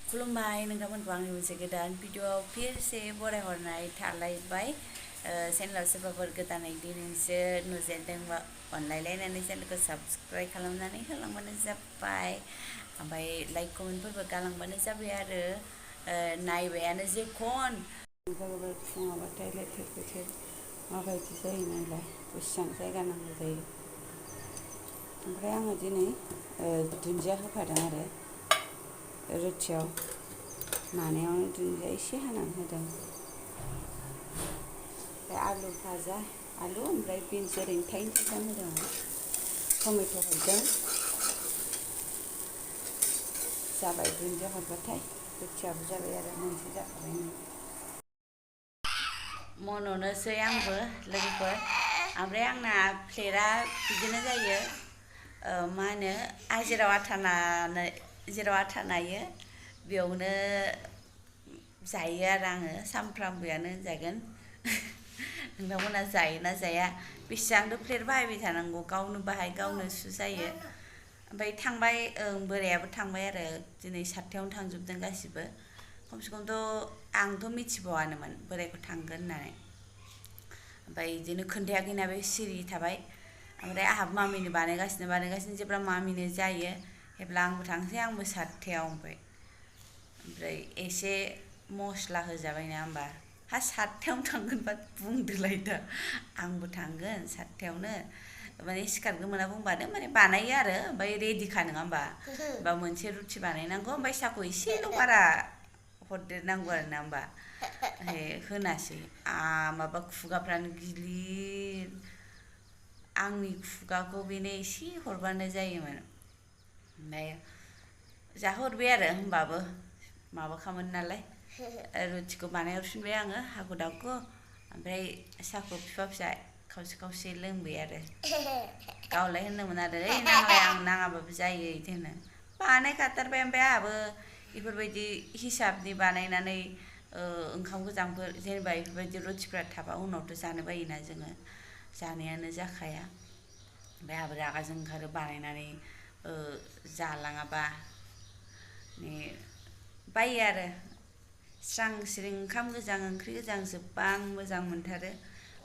खुलुमबाय नोंथांमोनखौ आंनि मोनसे गोदान भिडिअ'आव फिरसे बरायहरनाय थालायबाय चेनेलाव सोरबाफोर गोदानै दिनैसो नुजेनदोंबा अनलायलायनानै चेनेलखौ साबस्क्राइब खालामनानै होलांबानो जाबाय ओमफ्राय लाइक कमेन्टफोरबो गालांबानो जाबाय आरो नायबायानो जेखन फुङावबाथाय लेथेर फेथेर माबायदि जायो नालाय बेसेबां जायगा नांगौ जायो ओमफ्राय आङो दिनै दुन्दिया होफादों आरो रुटियाव नानायावनो दुन्दिया एसे हानानै होदों ओमफ्राय आलु भाजा आलु ओमफ्राय बिन्स ओरैनो थाइनै थाइथाम होदों आरो टमेट' हरदों जाबाय दुन्दिया हरबाथाय रुटियाबो जाबाय आरो मोनसे जाखाबायनो मन'नोसै आंबो लोगोफोर ओमफ्राय आंना प्लेटआ बिदिनो जायो मा होनो आं जेराव आथा नायो बेयावनो जायो आरो आङो सामफ्रामबोआनो होनजागोन नोंथांमोना जायोना जाया बेसेबांथ' प्लेट बाहायबाय थानांगौ गावनो बाहाय गावनो सु जायो ओमफ्राय थांबाय बोरायाबो थांबाय आरो दिनै 7थायावनो थांजोबदों गासिबो खमसे खमथ' आंथ' मिथिबावानोमोन बोरायखौ थांगोन होननानै ओमफ्राय बिदिनो खोन्थायाखैना बे सिरि थाबाय ओमफ्राय आंहा मामिनो बानायगासिनो जेब्ला मामिनो जायो हेब्ला आंबो थांसै आंबो 7थायाव ओमफ्राय एसे मस्ला होजाबायना होमबा 7थायावनो थांगोनबा बुंदोलाय दा आंबो थांगोन 7थायावनो माने सिखारग्रोमोना बुंबानो माने बानायो आरो ओमफ्राय रेडिखा नङा होमबा मोनसे रुटि बानायनांगौ ओमफ्राय साहाखौ एसेल' बारा हरदेरनांगौ आरो ना होमबा होनासै माबा खुगाफ्रानो गिलिर आंनि खुगाखौ बेनो एसे हरबानो जायोमोन ओमफ्राय जाहोहरबाय आरो होमबाबो माबाखामोन नालाय रुटिखौ बानायहरफिनबाय आङो हाखु दाखु ओमफ्राय साहाखौ फिसा खावसे लोंबाय आरो गावलाय होनदोंमोन आरो ओइ नांलाय आं नाङाबाबो जायो बिदि होनो बानायखाथारबाय ओमफ्राय आंहाबो बेफोरबायदि हिसाबनि बानायनानै ओंखाम गोजांफोर जेनेबा बेफोरबायदि रुटिफ्रा थाबा उनावथ' जानो बायोना जोङो जानायानो जाखाया ओमफ्राय आंहाबो रागा जोंनो ओंखारो बानायनानै जालाङाबा बायो आरो स्रां स्रिं ओंखाम गोजां ओंख्रि गोजां जोब्बा आं मोजां मोनथारो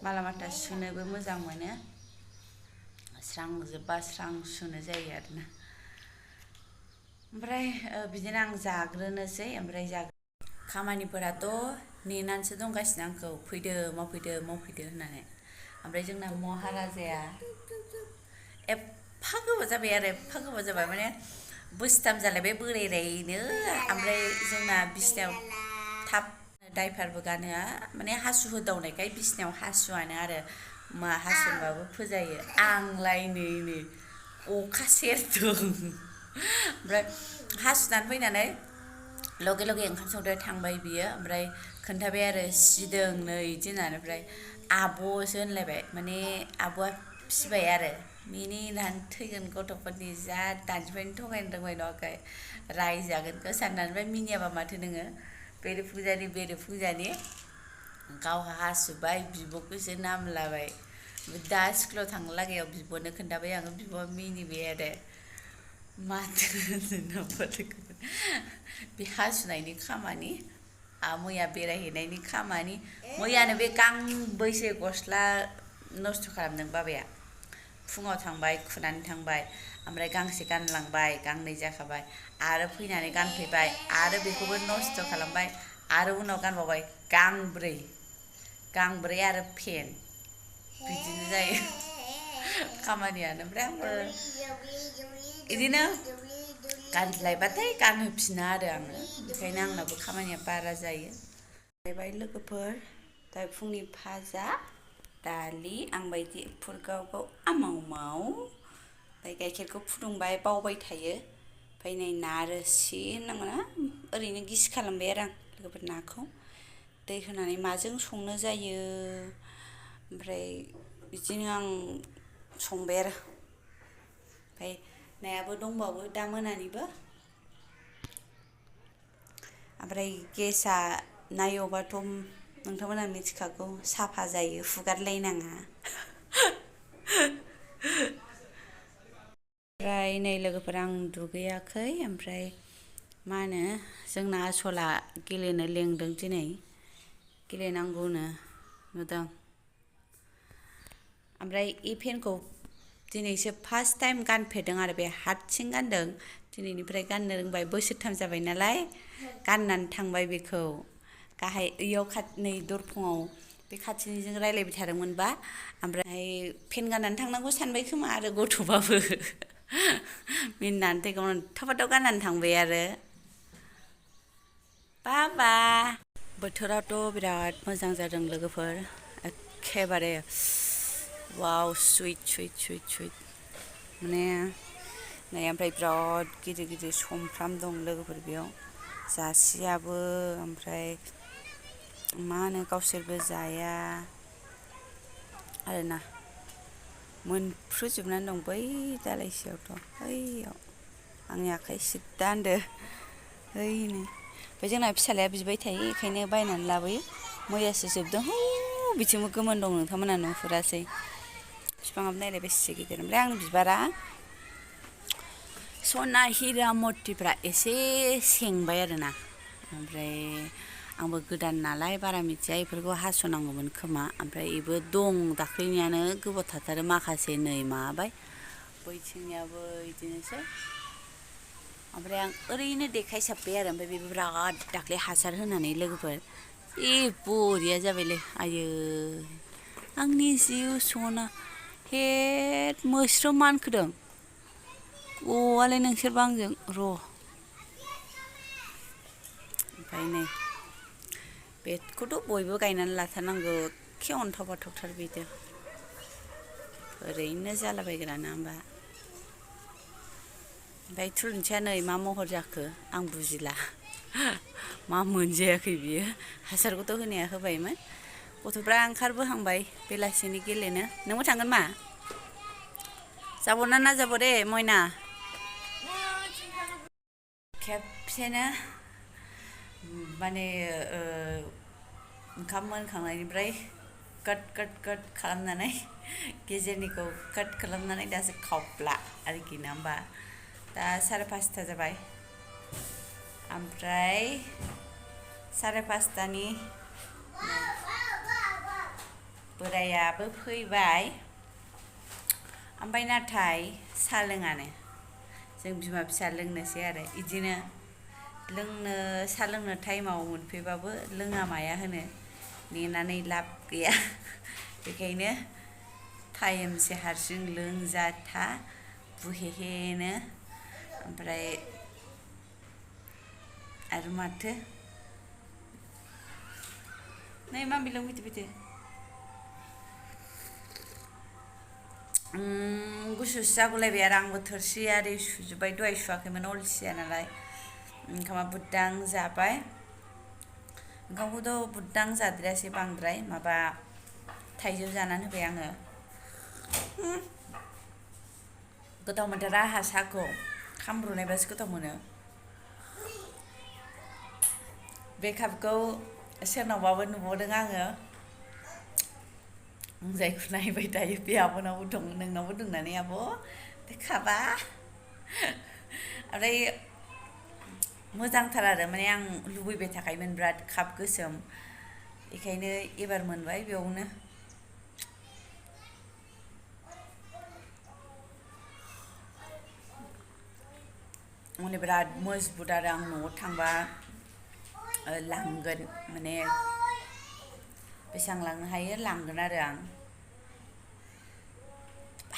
माला माथा सुनोबो मोजां मोनो स्रां जोब्बा स्रां सुनो जायो आरोना ओमफ्राय बिदिनो आं जाग्रोनोसै ओमफ्राय खामानिफोराथ' नेनानैसो दंगासिनो आंखौ फैदो मावफैदो होननानै ओमफ्राय जोंना महाराजाया एफा गोबाव जाबाय माने बोसोरथाम जालायबाय बोरायनो ओमफ्राय जोंना बिसिनायाव थाब दायपारबो गानहोआ माने हासु होदावनायखाय बिसिनायाव हासुआनो आरो हासुबाबो फोजायो आंलाय नै अखा सेरदों ओमफ्राय हासुनानै फैनानै लगे लगे ओंखाम संग्रायाव थांबाय बियो ओमफ्राय खोन्थाबाय आरो सिदों नै बिदि होननानै ओमफ्राय आब'सो होनलायबाय माने आब'आ फिसिबाय आरो मिनिनानै थैगोन गथ'फोरनि जा दानिफ्रायनो थगायनो रोंबाय नङाखाय रायजागोनखौ साननानै ओमफ्राय मिनियाबा माथो नोङो बेरे फुंजानि गावहा हासुबाय बिब'खौसो नाम लाबाय दा स्कुलाव थांनो लागायाव बिब'नो खोन्थाबाय आङो बिब'आ मिनिबाय आरो माथो बे हासुनायनि खामानि मैया बेरायहैनायनि खामानि मैयानो बे गांबैसे गस्ला नस्थ' खालामदों बाबाया फुङाव थांबाय खुनानै थांबाय ओमफ्राय गांसे गानलांबाय गांनै जाखाबाय आरो फैनानै गानफैबाय आरो बेखौबो नस्थ' खालामबाय आरो उनाव गानबावबाय गांब्रै आरो फेन बिदिनो जायो खामानियानो ओमफ्राय आंबो बिदिनो गानलायबाथाय गानहोफिना आरो आङो ओंखायनो आंनाबो खामानिया बारा जायो जाहैबाय लोगोफोर दा फुंनि भाजा दालि आं बायदि फुरगाव आमाव ओमफ्राय गाइखेरखौ फुदुंबाय बावबाय थायो ओमफ्राय नै ना रोसि होननांगौना ओरैनो गिसि खालामबाय आरो आं लोगोफोर नाखौ दै होनानै माजों संनो जायो ओमफ्राय बिदिनो आं संबाय आरो ओमफ्राय नायाबो दंबावो दा मोनानिबो ओमफ्राय गेसआ नायोबाथ' नोंथांमोना मिथिखागौ साफा जायो हुगारलायनाङा ओमफ्राय नै लोगोफोर आं दुगैयाखै ओमफ्राय मा होनो जोंना आसला गेलेनो लेंदों दिनै गेलेनांगौनो नुदों ओमफ्राय इ पेनखौ दिनैसो फार्स्ट टाइम गानफेरदों आरो बे हारसिं गानदों दिनैनिफ्राय गाननो रोंबाय बोसोरथाम जाबाय नालाय गाननानै थांबाय बेखौ गाहाय इयाव नै दरखंआव बे खाथिनिजों रायज्लायबाय थादोंमोनबा ओमफ्राय पेन गाननानै थांनांगौ सानबाय खोमा आरो गथ'बाबो मिनिनानै थैगौमोन थाब गाननानै थांबाय आरो बाबा बोथोराथ' बिराद मोजां जादों लोगोफोर एखेबारे वाव सुइट सुइट सुइट सुइट माने नै ओमफ्राय बिराद गिदिर गिदिर समफ्राम दं लोगोफोर बेयाव जासियाबो ओमफ्राय मा होनो गावसोरबो जाया आरोना मोनफ्रुजोबनानै दं बै दालायसेयावथ' बैयाव आंनि आखाइ सिद्दा होनदो ओइनै ओमफ्राय जोंना फिसालाया बिबाय थायो बेखायनो बायनानै लाबोयो मैयासो जोबदों हौ बिथिंबो गोमोन दं नोंथांमोना नुहुरासै बिफाङाबो नायलाय बेसे गिदिर ओमफ्राय आंनि बिबारा सना हिरा मतिफ्रा एसे सेंबाय आरोना ओमफ्राय आंबो गोदान नालाय बारा मिथिया बेफोरखौ हास'नांगौमोन खोमा ओमफ्राय बेबो दं दाख्लैनियानो गोबाव थाथारो माखासे नै माबाबाय बैथिंनियाबो बिदिनोसै ओमफ्राय आं ओरैनो देखायसाबबाय आरो ओमफ्राय बेबो बिराद दाख्लै हासार होनानै लोगोफोर जि बरिया जाबायलै आयै आंनि जिउ सना हेद मोस्रोम मानखोदों गवालै नोंसोरबो आंजों र' ओमफ्राय नै बेखौथ' बयबो गायनानै लाथारनांगौ एखे अन्थाव बाथावथार बेजों ओरैनो जालाबायग्राना होमबा ओमफ्राय थुलुंसिया नै मा महर जाखो आं बुजिला मा मोनजायाखै बियो हासारखौथ' होनाया होबायमोन गथ'फ्रा ओंखारबोहांबाय बेलासिनि गेलेनो नोंबो थांगोन मा जाबाव ना जाबाव दे मयना खेबसेनो माने ओंखाम मोनखांनायनिफ्राय कट कट कट खालामनानै गेजेरनिखौ कट खालामनानै दासो खावब्ला आरोखि ना होमबा दा 5:30 जाबाय ओमफ्राय 5:30नि बोरायाबो फैबाय ओमफ्राय नाथाय साहा लोङानो जों बिमा फिसा लोंनोसै आरो इदिनो लोंनो साहा लोंनो टाइमाव मोनफैबाबो लोङा माया होनो नेनानै लाब गैया बेखायनो टाइमसे हारसिं लोंजाथा बुहेहेनो ओमफ्राय आरो माथो नै मामि लोंफैदो फैदो गुसुसो जागुलायबाय आरो आंबो थोरसि आरि सुजोब्बाय दहाय सुवाखैमोन अलसिया नालाय ओंखामा बुददां जाबाय ओंखामखौथ' बुददां जाद्रायासै बांद्राय माबा थाइजौ जानानै होबाय आङो गोथाव मोनथारा आंहा साहाखौ खामब्र'नायबासो गोथाव मोनो बे कापखौ सोरनावबाबो नुबावदों आङो जायखौ नायबाय थायो बे आब'नावबो दं नोंनावबो दं नालाय आब' बे कापआ ओमफ्राय मोजांथार आरो माने आं लुबैबाय थाखायोमोन बिराद काप गोसोम बेखायनो एबार मोनबाय बेयावनो माने बिराद मजबुत आरो आं न'आव थांबा लांगोन माने बेसेबां लांनो हायो लांगोन आरो आं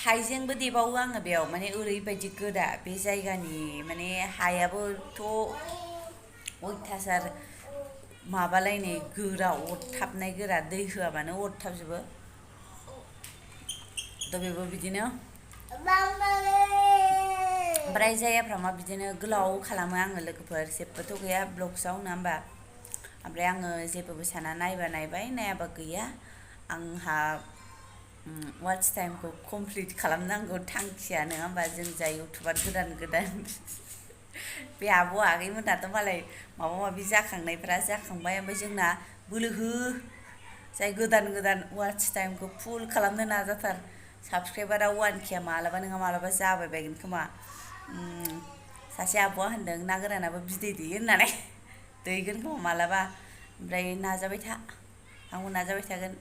हाइजेंबो देबावो आङो बेयाव माने ओरैबायदि गोदा बे जायगानि माने हायाबोथ' अयथासार माबालायनाय गोरा अरथाबनाय गोरा दै होआबानो अरथाबजोबो दा बेबो बिदिनो ओमफ्राय जायाफ्रा मा बिदिनो गोलाव खालामो आङो लोगोफोर जेबोथ' गैया ब्लग्सआव नङा होमबा ओमफ्राय आङो जेबोबो साना नायबा नायबाय नायाबा गैया आंहा वाट्च टाइमखौ कमप्लिट खालामनांगौ थांखिया नङा होमबा जों जाय इउटुबार गोदान गोदान बे आब' आगैमोनाथ' मालाय माबा माबि जाखांनायफ्रा जाखांबाय ओमफ्राय जोंना बोलो हो जाय गोदान गोदान वाट्च टाइमखौ फुल खालामनो नाजाथार साबसक्राइबारा 1K मालाबा नङा मालाबा जाबाय बायगोन खोमा सासे आब'आ होनदों ना गोरानाबो बिदै दैयो होननानै दैगोन खोमा मालाबा ओमफ्राय नाजाबाय था आंबो नाजाबाय थागोन